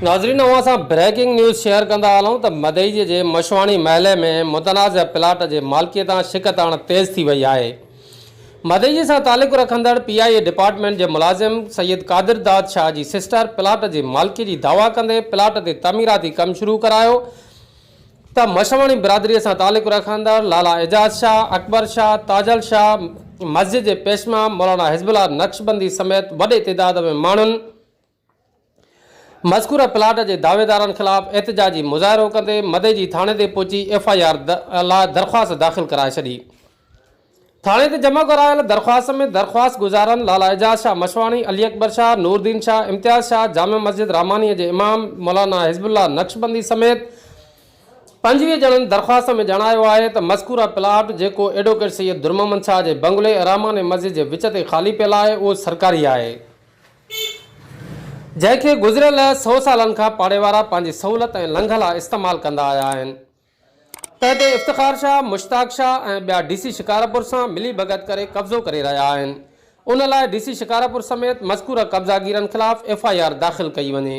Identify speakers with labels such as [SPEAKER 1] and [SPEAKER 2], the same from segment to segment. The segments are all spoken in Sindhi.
[SPEAKER 1] ناظرين اوهان سان بريڪنگ نيوز شيئر ڪندا هلون ته مدئجي جي مشواڻي محلي ۾ متنازع پلاٽ جي مالڪي تان شڪ تاڻ تيز ٿي وئي آهي. مدئجي سان تعلق رکندڙ پي آء اي ڊپارٽمينٽ جي ملازم سيد قادر داد شاهه جي سسٽر پلاٽ جي مالڪي جي دعويٰ ڪندي پلاٽ تي تعميراتي ڪم شروع ڪرايو ته مشواڻي برادري سان تعلق رکندڙ لالا اعجاز شاهه، اڪبر شاهه، تاجل شاهه، مسجد جي پيشمام مولانا حزب الله نقشبندي سميت وڏي تعداد ۾ ماڻهن مذڪوره پلاٽ جي دعويدارن خلاف احتجاجي مظاهرو ڪندي مدئجي ٿاڻي تي پهچي ايف I R لاء درخواست داخل ڪرائي ڇڏي. ٿاڻي تي جمع ڪرايل درخواست ۾ درخواست گذارن لالا اعجاز شاهه مشواڻي، علي اڪبر شاهه، نور دين شاهه، امتياز شاهه، جامع مسجد رحمانيه جي امام مولانا حزب الله نقشبندي سميت 25 ڄڻن درخواست ۾ ڄاڻايو آهي ته مذڪوره پلاٽ جيڪو ايڊووڪيٽ سيد درمحمد شاهه جي بنگلي ۽ رحماني مسجد جي وچ تي خالي پيل آهي اهو سرڪاري آهي جنهن کي گذريل سئو سالن کان پاڙي وارا پنهنجي سهولت ۽ لنگهه لاء استعمال ڪندا آيا آهن. تنهن تي افتخار شاهه، مشتاق شاهه ۽ ٻيا ڊي سي شڪارپور سان ملي ڀڳت ڪري قبضو ڪري رهيا آهن. ان لاء ڊي سي شڪارپور سميت مذڪوره قبضاگيرن خلاف ايف I R داخل ڪئي وڃي.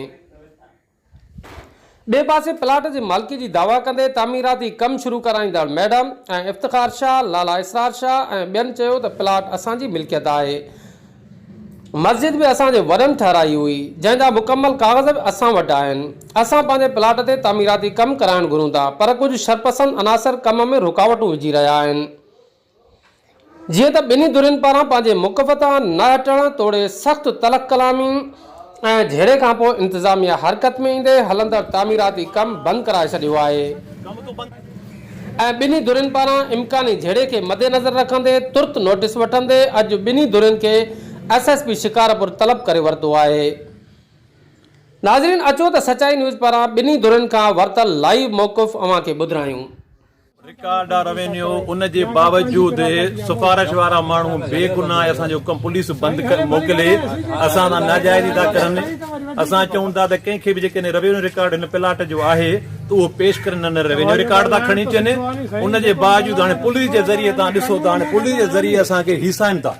[SPEAKER 1] ٻئي پاسي پلاٽ جي مالڪي جي دعويٰ ڪندي تعميراتي ڪم شروع ڪرائيندڙ ميڊم ۽ افتخار شاهه، لالا اسرار شاهه ۽ ٻين چيو ته پلاٽ اسان جي ملڪيت آهي. مسجد به اسان جي وڏن ٺهرائي هئي، جنهن جا مڪمل ڪاغذ به اسان وٽ آهن. اسان پنهنجي پلاٽ تي تعميراتي ڪم ڪرائڻ گهرون ٿا، پر ڪجهه شرپسند عناصر ڪم ۾ رڪاوٽون وجهي رهيا آهن. جيئن ته ٻنهي ڌرين پاران پنهنجي موقف تان نه هٽڻ توڙي سخت تلخ ڪلامي ۽ جهيڙي کانپوء انتظاميه حرڪت ۾ ايندي هلندڙ تعميراتي ڪم بند ڪرائي ڇڏيو آهي. ۽ ٻنهي ڌرين پاران امڪاني جهيڙي کي مدنظر رکندي ترت نوٽيس وٺندي اڄ ٻنهي ڌرين کي ايس ايس پي شڪارپور طلب ڪري ورتو آهي. ناظرين اچو ته سچائي نيوز پاران ٻنهي ڌرين کان ورتل لائيو موقف اوهان کي ٻڌرايون.
[SPEAKER 2] رڪارڊ آ روينيو ان جي باوجود سفارش وارا ماڻهو بي گناهه اسان جو ڪم پوليس بند موڪلي اسان سان ناجائزي ٿا ڪرن اسان چئون ٿا ته ڪنهن کي به جيڪڏهن روينيو رڪارڊ هن پلاٽ جو آهي ته اهو پيش ڪرن نه نه روينيو رڪارڊ ٿا کڻي اچن ان جي باوجود هاڻي پوليس جي ذريعي تان ڏسو ته هاڻي پوليس جي ذريعي اسان کي هيسائن ٿا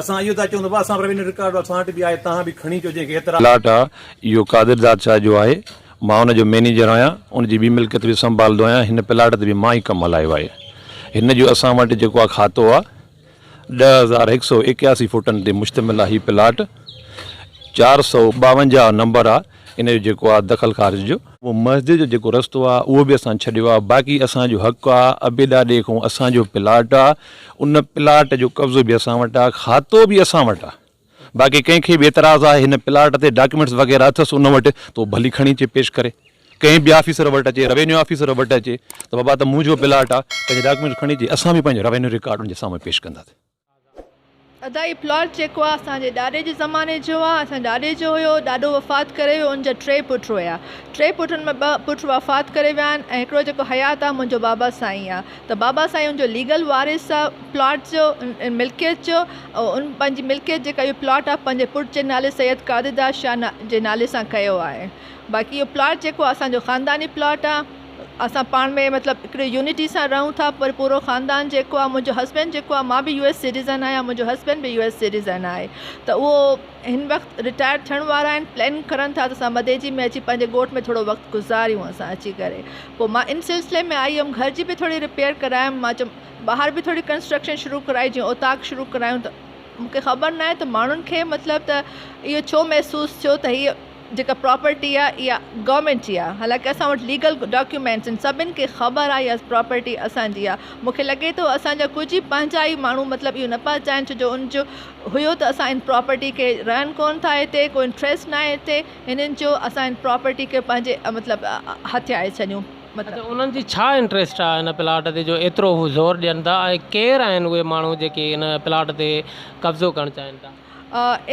[SPEAKER 2] اسان اهو ٿا چئون ته اسان روينيو رڪارڊ اسان وٽ به آهي تهان به کڻي اچو جنهن کي اعتراض
[SPEAKER 3] پلاٽ آ اهو قادر داد شاهه جو آهي مان ان جو مئنيجر آهيان ان جي ٻي ملڪيت به سنڀالندو آهيان هن پلاٽ تي به مان ئي ڪم هلايو آهي هن جو اسان وٽ جيڪو آ کاتو آ 10181 فوٽن تي مشتمل آ هي پلاٽ 452 نمبر آ ان جو جيڪو آ دخل خارج جو. اهو مسجد جو جيڪو رستو آ اهو به اسان ڇڏيو آ باقي اسان جو حق آ ابي ڏاڏي کان اسان جو پلاٽ آ ان پلاٽ جو قبضو به اسان وٽ آ کاتو به اسان وٽ آ باقي ڪنهن کي به اعتراض آهي هن پلاٽ تي ڊاڪيومينٽس وغيره اٿس ان وٽ ته اهو ڀلي کڻي اچي پيش ڪري ڪنهن به آفيسر وٽ اچي روينيو آفيسر وٽ اچي ته بابا ته منهنجو پلاٽ آ پنهنجا ڊاڪيومينٽس کڻي اچي اسان به پنهنجو روينيو رڪارڊ ان جي سامهون پيش ڪنداسين.
[SPEAKER 4] ادا هي پلاٽ جيڪو آ اسان جي ڏاڏي جي زماني جو آ اسان جي ڏاڏي جو هيو ڏاڏو وفات ڪري ويو ان جا ٽي پٽ هيا ٽي پٽن ۾ ٻه پٽ وفات ڪري ويا آهن ۽ هڪڙو جيڪو حيات آ منهنجو بابا سائين آ ته بابا سائين ان جو ليگل وارث آ پلاٽ جو ملڪيت جو ۽ ان پنهنجي ملڪيت جيڪا اهو پلاٽ آ پنهنجي پٽ جي نالي سيد قادر داد شاهه جي نالي سان ڪيو آهي باقي اهو پلاٽ جيڪو آ اسان جو خانداني پلاٽ آ اسان پاڻ ۾ مطلب هڪڙي يونٽي سان رهون ٿا پر پورو خاندان جيڪو آهي منهنجو هسبينڊ جيڪو آهي مان به يو ايس سٽيزن آهيان منهنجو هسبينڊ به يو ايس سٽيزن آهي ته اهو هن وقت رٽائر ٿيڻ وارا آهن پلاننگ ڪرن ٿا ته اسان مديجي ۾ اچي پنهنجي ڳوٺ ۾ ٿورو وقت گذاريون اسان اچي ڪري پوء مان ان سلسلي ۾ آئي هيم گهر جي به ٿوري رپيئر ڪرايم مان چيم ٻاهر به ٿوري ڪنسٽرڪشن شروع ڪرائي جيئن اوطاق شروع ڪرايون ته مونکي خبر ناهي ته ماڻهن کي مطلب ته اهو ڇو محسوس ٿيو ته هيء جيڪا پراپرٽي آ اها گورنمينٽ جي آ حالانڪه اسان وٽ ليگل ڊاڪيومينٽس آهن سڀن کي خبر آ اها پراپرٽي اسان جي آ مونکي لڳي ٿو اسان جا ڪجهه ئي پنهنجا ئي ماڻهو مطلب اهو نه پيا چاهين ڇو جو ان جو هيو ته اسان ان پراپرٽي کي رهن ڪون ٿا هتي ڪو انٽريسٽ ناهي هتي هنن جو اسان ان پراپرٽي کي پنهنجي مطلب هٿيائي ڇڏيون مطلب.
[SPEAKER 1] اڇا انهن جي ڇا انٽريسٽ آ ان پلاٽ تي جو ايترو هو زور ڏين ٿا ۽ ڪير آهن اهي ماڻهو جيڪي ان پلاٽ تي قبضو ڪرڻ چاهين ٿا.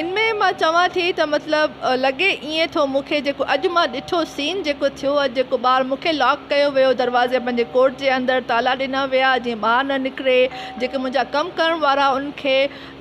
[SPEAKER 4] ان ۾ مان چوان ٿي ته مطلب لڳي ائين ٿو مون کي جيڪو اڄ مان ڏٺو سين جيڪو ٿيو اڄ جيڪو ٻار مون کي لاڪ ڪيو ويو دروازي پنهنجي ڪورٽ جي اندر تالا ڏنا ويا جيئن ٻاهر نه نڪري جيڪي منهنجا ڪم ڪرڻ وارا ان کي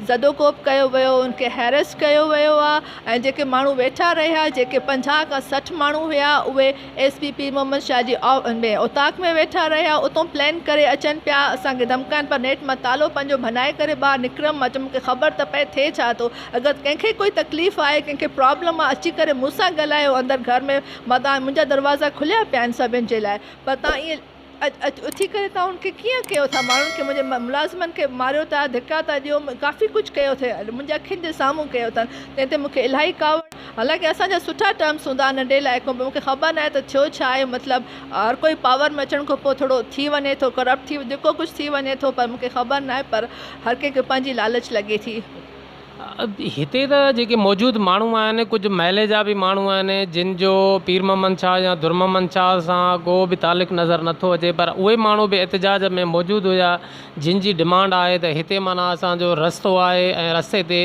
[SPEAKER 4] زدوڪوب ڪيو ويو ان کي هيرس ڪيو ويو آ ۽ جيڪي ماڻهو ويٺا رهيا جيڪي 50 کان 60 ماڻهو هيا اهي ايس پي پير محمد شاهه جي ان ۾ اوطاق ۾ ويٺا رهيا اتون پلان ڪري اچن پيا اسان کي ڌمڪائن پر نيٺ مان تالو پنهنجو ڀڃائي ڪري ٻاهر نڪريم مان چيم مون کي خبر ته پئي ٿئي ڇا ٿو. اگر ڪنهن کي ڪوئي تڪليف آهي ڪنهن کي پرابلم آهي اچي ڪري مون سان ڳالهايو اندر گهر ۾ مان توهان منهنجا دروازا کليا پيا آهن سڀن جي لاء پر توهان ائين اٿي ڪري توهان ان کي ڪيئن ڪيو ٿا ماڻهن کي منهنجي ملازمن کي ماريو ٿا ڌڪا ٿا ڏيو ڪافي ڪجهه ڪيو اٿئي منهنجي اکين جي سامهون ڪيو اٿن تنهن تي مون کي الاهي ڪاوڙ حالانڪه اسان جا سٺا ٽرمس هوندا هئا ننڍي لاء مون کي خبر ناهي ته ٿيو ڇا آهي مطلب هر ڪوئي پاور ۾ اچڻ کان پوء ٿورو ٿي وڃي ٿو ڪرپٽ ٿي جيڪو ڪجهه ٿي وڃي ٿو پر مون کي خبر ناهي پر هر ڪنهن کي پنهنجي لالچ لڳي ٿي.
[SPEAKER 1] هتي ته جيڪي موجود ماڻهو آهن ڪجهه محلي جا به ماڻهو آهن جن جو پير محمد شاهه يا در محمد شاهه سان ڪو به تعلق نظر نٿو اچي پر اهي ماڻهو به احتجاج ۾ موجود هيا جن جي ڊمانڊ آهي ته هتي معنيٰ اسان جو رستو آهي ۽ رستي تي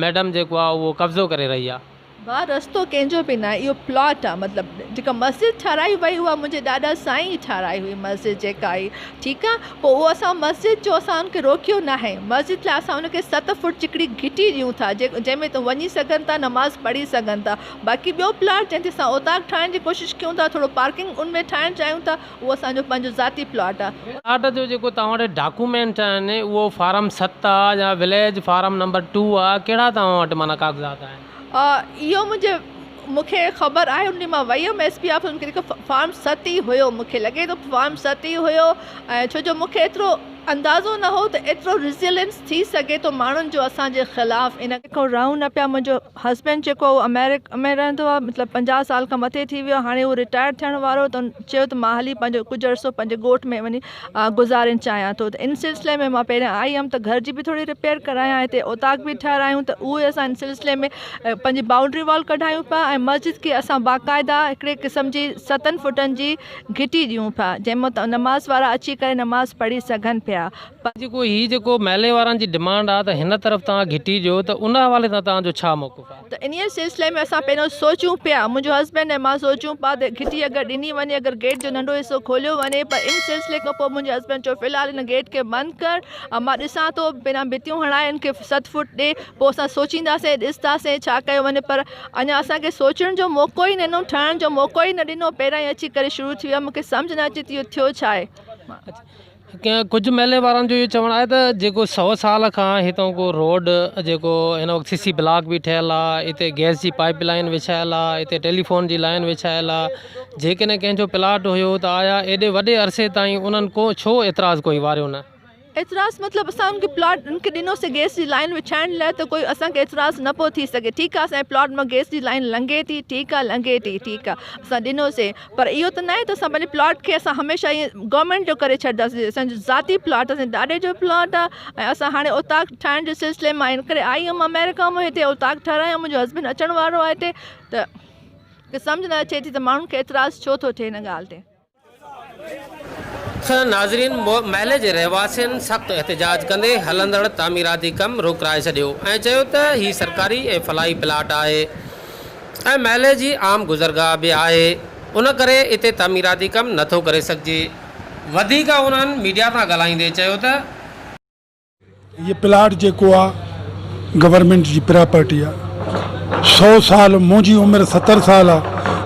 [SPEAKER 1] ميڊم جيڪو آهي اهو قبضو ڪري رهي آهي.
[SPEAKER 4] ڀاء رستو ڪنهن جو به ناهي اهو پلاٽ آ مطلب جيڪا مسجد ٺهرائي وئي اها منهنجي ڏاڏا سائين ئي ٺهرائي هئي مسجد جيڪا هئي ٺيڪ آ پوء اهو اسان مسجد جو اسان ان کي روڪيو ناهي مسجد لاء اسان ان کي ست فوٽ چڪڙي گهٽي ڏيون ٿا جنهن ۾ وڃي سگهن ٿا نماز پڙهي سگهن ٿا باقي ٻيو پلاٽ جنهن تي اسان اوطاق ٺاهڻ جي ڪوشش ڪيون ٿا ٿورو پارڪنگ ان ۾ ٺاهڻ چاهيون ٿا اهو اسان جو پنهنجو ذاتي پلاٽ آ.
[SPEAKER 1] پلاٽ جو جيڪو توهان وٽ ڊاڪومينٽ آهن اهو فارم ست آ يا وليج فارم نمبر ٽو آ ڪهڙا توهان وٽ معنيٰ ڪاغذات آهن.
[SPEAKER 4] اهو منهنجي مون کي خبر آهي ان ڏينهن مان وئي هيم ايس پي آفيس مون کي لکيو فارم ست ئي هيو مون کي لڳي ٿو فارم ست ئي هيو ۽ ڇو جو مون کي ايترو اندازو نه هو ته ايترو ريزيلنس ٿي سگهي ٿو ماڻهن جو اسان جي خلاف ان کان رهون نه پيا منهنجو هسبينڊ جيڪو اهو آمريڪا ۾ رهندو آهي مطلب 50 سال کان مٿي ٿي ويو هاڻي هو رٽائر ٿيڻ وارو ته هن چيو ته مان هلي پنهنجو ڪجهه عرصو پنهنجي ڳوٺ ۾ وڃي گذارڻ چاهيان ٿو ته ان سلسلي ۾ مان پهريان آئي هيم ته گهر جي به ٿوري رپيئر ڪرايان هتي اوطاق به ٺهرايون ته اهي اسان ان سلسلي ۾ پنهنجي بائونڊري وال ڪڍايون پيا ۽ مسجد کي اسان باقاعده هڪڙي قسم جي ستن فٽن جي گهٽي ڏيون پيا جنهن مان نماز وارا اچي ڪري نماز پڙهي سگهن پيا.
[SPEAKER 1] جيڪو هي جيڪو محلي وارن جي ڊمانڊ آ ته هن طرف توهان گهٽي ڏيو ته ان حوالي سان توهان جو ڇا موقف آ؟
[SPEAKER 4] ته انهيء سلسلي ۾ اسان پهريون سوچيون پيا، منهنجو هسبينڊ ۽ مان سوچيون پيا ته گهٽي اگر ڏني وڃي، اگر گيٽ جو ننڍو حصو کوليو وڃي، پر ان سلسلي کان پوء منهنجي هسبينڊ چيو في الحال ان گيٽ کي بند ڪر ۽ مان ڏسان ٿو، پهريان ڀتيون هڻائي ان کي ست فوٽ ڏي، پوء اسان سوچينداسين، ڏسنداسين ڇا ڪيو وڃي، پر اڃا اسان کي سوچڻ جو موقعو ئي نه ڏنو، ٺهڻ جو موقعو ئي نه ڏنو، پهريان ئي اچي ڪري شروع ٿي ويا، مون کي سمجهه نه اچي ٿي اهو ٿيو ڇا آهي.
[SPEAKER 1] ڪجهه محلي وارن جو اهو چوڻ آهي ته جيڪو سئو سال کان هتان ڪو روڊ جيڪو هن وقت سي سي بلاڪ به ٺهيل آهي اتي گئس جي پائپ لائن وڇايل آهي اتي ٽيليفون جي لائن وڇايل آهي جيڪڏهن ڪنهن جو پلاٽ هيو ته آيا ايڏي وڏي عرصي تائين انهن ڪو ڇو اعتراض ڪوئي واريو نه.
[SPEAKER 4] اعتراض مطلب اسان ان کي پلاٽ ان کي ڏنو سي گئس جي لائن وڇائڻ لاء ته ڪوئي اسان کي اعتراض نه پيو ٿي سگهي ٺيڪ آهي اسان جي پلاٽ مان گئس جي لائن لنگهي ٿي ٺيڪ آهي لنگهي ٿي ٺيڪ آهي اسان ڏنو سي پر اهو ته ناهي ته اسان پنهنجي پلاٽ کي اسان هميشه ائين گورنمينٽ جو ڪري ڇڏنداسين اسان جو ذاتي پلاٽ اسان جي ڏاڏي جو پلاٽ آهي ۽ اسان هاڻي اوطاق ٺاهڻ جي سلسلي مان ان ڪري آئي هيم آمريڪا مان هتي اوطاق ٺهرايان منهنجو هسبينڊ اچڻ وارو آهي هتي ته سمجهه نه اچي ٿي ته ماڻهن کي اعتراض ڇو ٿو ٿئي هن ڳالهه تي.
[SPEAKER 1] ناظرين محلي جي رهواسين سخت احتجاج ڪندي هلندڙ تعميراتي ڪم روڪرائي ڇڏيو ۽ چيو ته هي سرڪاري ۽ فلاحي پلاٽ آهي ۽ محلي جي عام گذرگاهه به آهي ان ڪري اتي تعميراتي ڪم نٿو ڪري سگهجي وڌيڪ انهن ميڊيا سان ڳالهائيندي چيو ته.
[SPEAKER 5] هي پلاٽ جيڪو آ گورنمينٽ جي پراپرٽي آ سو سال منهنجي عمر 70 سال آ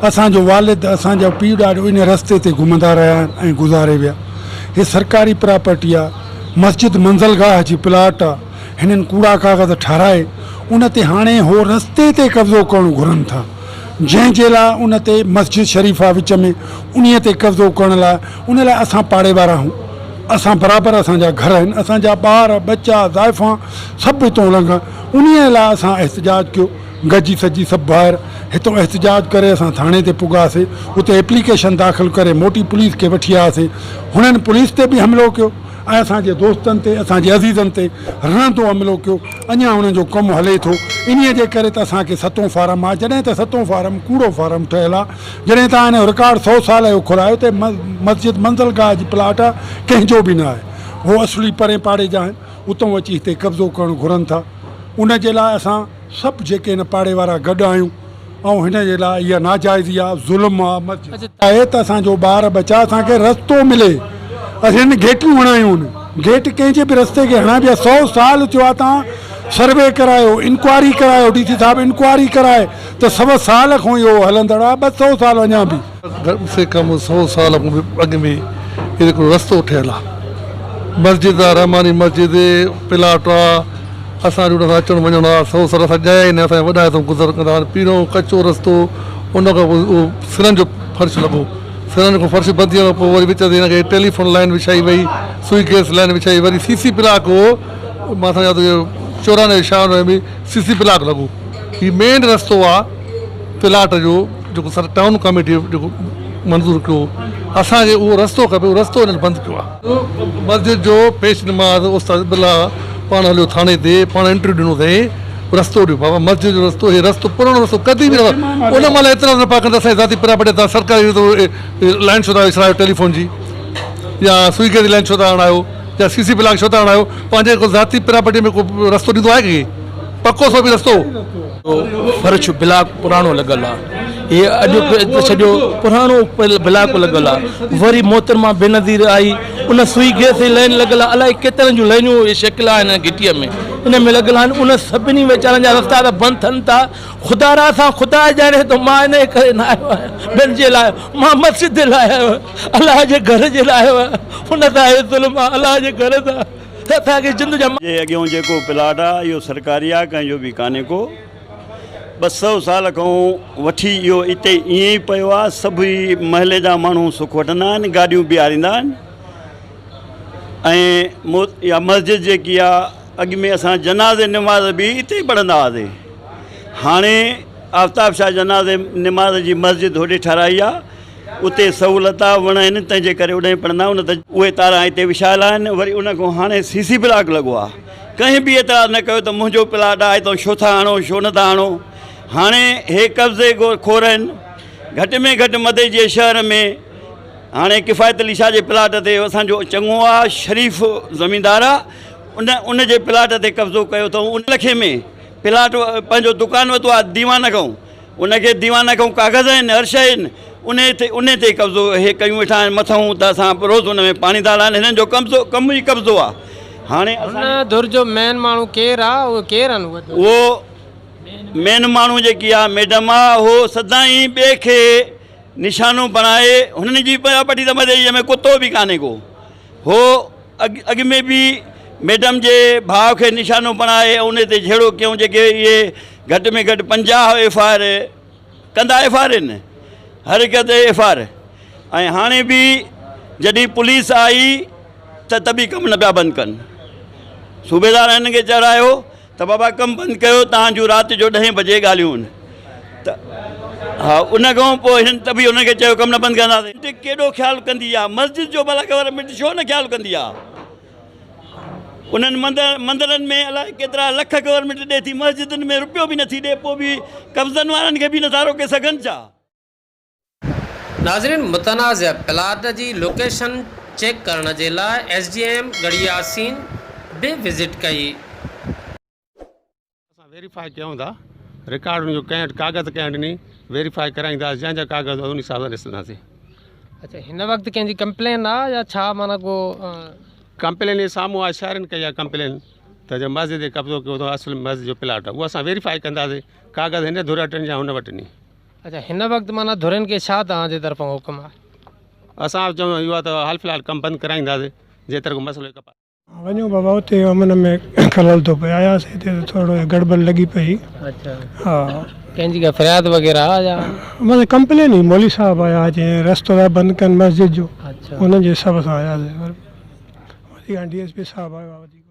[SPEAKER 5] اسان جو والد اسان جا پيء ڏاڏو ان رستي تي گهمندا رهيا آهن ۽ گذاري ويا هي سرڪاري پراپرٽي آ مسجد منزل گاهه جي پلاٽ آ هنن ڪوڙا ڪاغذ ٺهرائي ان تي هاڻي هو رستي تي قبضو ڪرڻ گهرن ٿا جنهن جي لاء ان تي مسجد شريف آ وچ ۾ انهي تي قبضو ڪرڻ لاء ان لاء اسان پاڙي وارا آهيون اسان برابر اسان جا گهر آهن اسان جا ٻار ٻچا زائفان سڀ هتون لنگهن انهي لاء اسان احتجاج ڪيو گڏجي سڏجي سڀ ڀائر هتون احتجاج ڪري اسان ٿاڻي تي پڳاسي اتي ايپليڪيشن داخل ڪري موٽي پوليس کي وٺي آياسي هنن پوليس تي به حملو ڪيو ۽ اسان جي دوستن تي اسان جي عزيزن تي رهندو حملو ڪيو اڃا انهن جو ڪم هلي ٿو انهي جي ڪري ته اسان کي ستون فارم آ جڏهن ته ستون فارم ڪوڙو فارم ٺهيل آ جڏهن توهان هن جو رڪارڊ سئو سال جو کولايو ته مسجد منزل گاهه جي پلاٽ آ ڪنهن جو به نه آهي هو اصلي پرين پاڙي جا آهن اتئون اچي هتي قبضو ڪرڻ گهرن ٿا ان جي لاء اسان سڀ جيڪي هن پاڙي وارا گڏ آهيون ۽ هن جي لاء اها ناجائزي آ ظلم آ مسجد آهي ته اسان جو ٻار ٻچا اسان کي رستو ملي اسين هن گيٽون هڻايون گيٽ ڪنهن جي به رستي کي هڻائبي آ سئو سال ٿيو آ تان سروي ڪرايو انڪوائري ڪرايو ڊي سي صاحب انڪوائري ڪرائي ته سو سال کان اهو هلندڙ آ 200 سال اڃا به.
[SPEAKER 6] گھٽ سي ڪم سو سال کان به اڳ ۾ هي هڪڙو رستو ٺهيل آ مسجد آ رحماني مسجد پلاٽ آ اسان جو ان سان اچڻ وڃڻ آ سو سر اسان ڄايا ئي نه اسان جا وڏا هتان گذر ڪندا هئا پهريون ڪچو رستو ان کان پوء اهو سرن جو فرش لڳو سرن کان فرش بند ٿيڻ کان پوء وري وچ تي هن کي ٽيليفون لائين وڇائي وئي سوئي گئس لائين وڇائي وري سي سي بلاڪ هو مان سمجهان ٿو 94 96 ۾ سي سي بلاڪ لڳو هي مين رستو آ پلاٽ جو جيڪو سر ٽائون ڪميٽي جيڪو منظور ڪيو اسان کي اهو رستو کپي اهو رستو هنن بند ڪيو آ. مسجد جو پيش نماز استاد بلا پاڻ هليو ٿاڻي تي پاڻ انٽرويو ڏنو اٿئين رستو ڏيو بابا مسجد جو رستو هي رستو پراڻو رستو قديمي رستو ان مهل اعتراض نه پيا ڪن ته اسان جي ذاتي پراپرٽي تان سرڪاري لائين ڇو ٿا وڇرايو ٽيليفون جي يا سوئي گيس جي لائين ڇو ٿا هڻايو يا سي سي بلاڪ ڇو ٿا هڻايو پنهنجي ڪو ذاتي پراپرٽي ۾ ڪو رستو ڏيندو آهي ڪي پڪو سو به رستو.
[SPEAKER 7] فرش بلاڪ پراڻو لڳل آ هي اڄ سڄو پراڻو بلاڪ لڳل آ وري محترمه بينظير آئي ان سوئي گيس جي لائين لڳل آ الائي ڪيترن جون لائينون اهي شڪل آهن گهٽيء ۾ ان ۾ لڳل آهن ان سڀني ويچارن جا رستا ته بند ٿين ٿا خدا را سان خدا ڄاڻي ٿو مان ان ڪري نه آيو آهيان ٻين جي لاء مان مسجد جي لاء آيو آهيان الله جي گهر جي لاء آيو آهيان ان سان هي ظلم آ الله جي گهر سان اسان کي جند جا.
[SPEAKER 8] جي اڳيون جيڪو پلاٽ آ اهو سرڪاري آ ڪنهن جو به ڪانهي ڪو. 200 سال کان وٺي اهو اتي ائين ئي پيو آ. سڀ ئي محلي جا ماڻهو سک وٺندا آهن، گاڏيون بيهاريندا آهن ۽ اها مسجد جيڪي آ اڳ ۾ اسان جنازي نماز به اتي ئي پڙهندا هئاسي. هاڻي آفتاب شاهه جنازي نماز جي مسجد هوڏي ٺهرائي آ. اتي سهولت آ، وڻ آهن، تنهن جي ڪري اوڏانهن پڙهندا آهيون، نه ته اهي تارا هتي وڇايل آهن، وري ان کان هاڻي سي سي بلاڪ لڳو آ، ڪنهن به اعتراض نه ڪيو ته منهنجو پلاٽ آ، هتان ڇو ٿا هڻو، ڇو نه ٿا هڻو، هاڻي هي قبضي خور آهن، گهٽ ۾ گهٽ مدئي جي شهر ۾ هاڻي ڪفايت علي شاهه جي پلاٽ تي اسان جو چڱو آ، شريف زميندار آ، ان ان جي پلاٽ تي قبضو ڪيو اٿئون، ان لکين ۾ پلاٽ پنهنجو دڪان ورتو آ ديوان کان. ان کي ديوان کان ڪاغذ آهن هر شيء آهن انهي تي انهي تي قبضو هي ڪيون ويٺا آهن مٿئون ته اسان روز ان ۾ پاڻي ٿا هلائن هنن جو قبضو ڪم ئي قبضو آ هاڻي اسان
[SPEAKER 1] هن ڌر جو مين ماڻهو ڪير آ اهي ڪير آهن اهي ڌر؟
[SPEAKER 8] اهو مين ماڻهو جيڪي آ ميڊم آ اهو سدائين ٻئي کي نشانو بڻائي هنن جي پراپرٽي ته مزي جي ۾ ڪتو به ڪانهي ڪو هو اڳ اڳ ۾ به ميڊم جي ڀاء کي نشانو بڻائي ۽ ان تي جهيڙو ڪيائون جيڪي اهي گهٽ ۾ گهٽ 50 ايف I R ڪندا ايف I R آهن هر هڪ تي ايف I R ۽ هاڻي به جڏهن پوليس آئي ته ته به ڪم نه پيا بند ڪن صوبيدار هنن کي چڙهايو ته بابا ڪم بند ڪيو توهان جون رات جو ڏهين بجي ڳالهيون ته ها ان کان پوء هنن ته به انهن کي چيو ڪم نه بند ڪنداسين. ڪيڏو خيال ڪندي آ مسجد جو ڀلا گورنمينٽ ڇو نه خيال ڪندي آ انهن مندرن ۾ الائي ڪيترا لک گورنمينٽ ڏي ٿي مسجدن ۾ روپيو به نٿي ڏي پوء به قبضن وارن کي به نٿا روڪي سگهن ڇا.
[SPEAKER 1] ناظرين متنازع پلاٽ جي لوڪيشن چيڪ ڪرڻ جي لاء S D M Garhi Yasin به وزٽ ڪئي.
[SPEAKER 9] اسان ويريفائي ڪيون ٿا رڪارڊ ان جو ڪنهن وٽ ڪاغذ ڪنهن وٽ ني ويريفائي ڪرائينداسين جنهن جا ڪاغذ ان حساب سان ڏسنداسين.
[SPEAKER 1] اڇا هن وقت ڪنهن جي ڪمپلين آ يا ڇا معنيٰ ڪو.
[SPEAKER 9] ڪمپلين هي سامهون آ شهرين ڪئي آ ڪمپلين ته جو مسجد تي قبضو ڪيو اٿئون اصل مسجد جو پلاٽ آ اهو اسان ويريفائي ڪنداسين ڪاغذ هن ڌر وٽ آهن يا هن وٽ ني.
[SPEAKER 1] اڇا هن وقت معنيٰ ڌرين کي ڇا توهان جي طرفان حڪم آهي؟
[SPEAKER 9] اسان چئون اهو آهي ته حال في الحال ڪم بند ڪرائينداسين جيترو ڪو مسئلو هڪ پاسي.
[SPEAKER 10] وڃو بابا اتي امن ۾ خلل ٿو پئي آياسين هتي ته ٿورو گڙٻڙ لڳي پئي.
[SPEAKER 1] اڇا
[SPEAKER 10] ها.
[SPEAKER 1] ڪنهن جي ڪا فرياد وغيره آ يا؟
[SPEAKER 10] معنيٰ ڪمپلين هئي مولوي صاحب آيا ها چيائين رستو ٿا بند ڪن مسجد جو
[SPEAKER 1] اڇا.
[SPEAKER 10] انهن جي حساب سان آياسين وڌيڪ هاڻي ڊي ايس پي صاحب آيو آ وڌيڪ.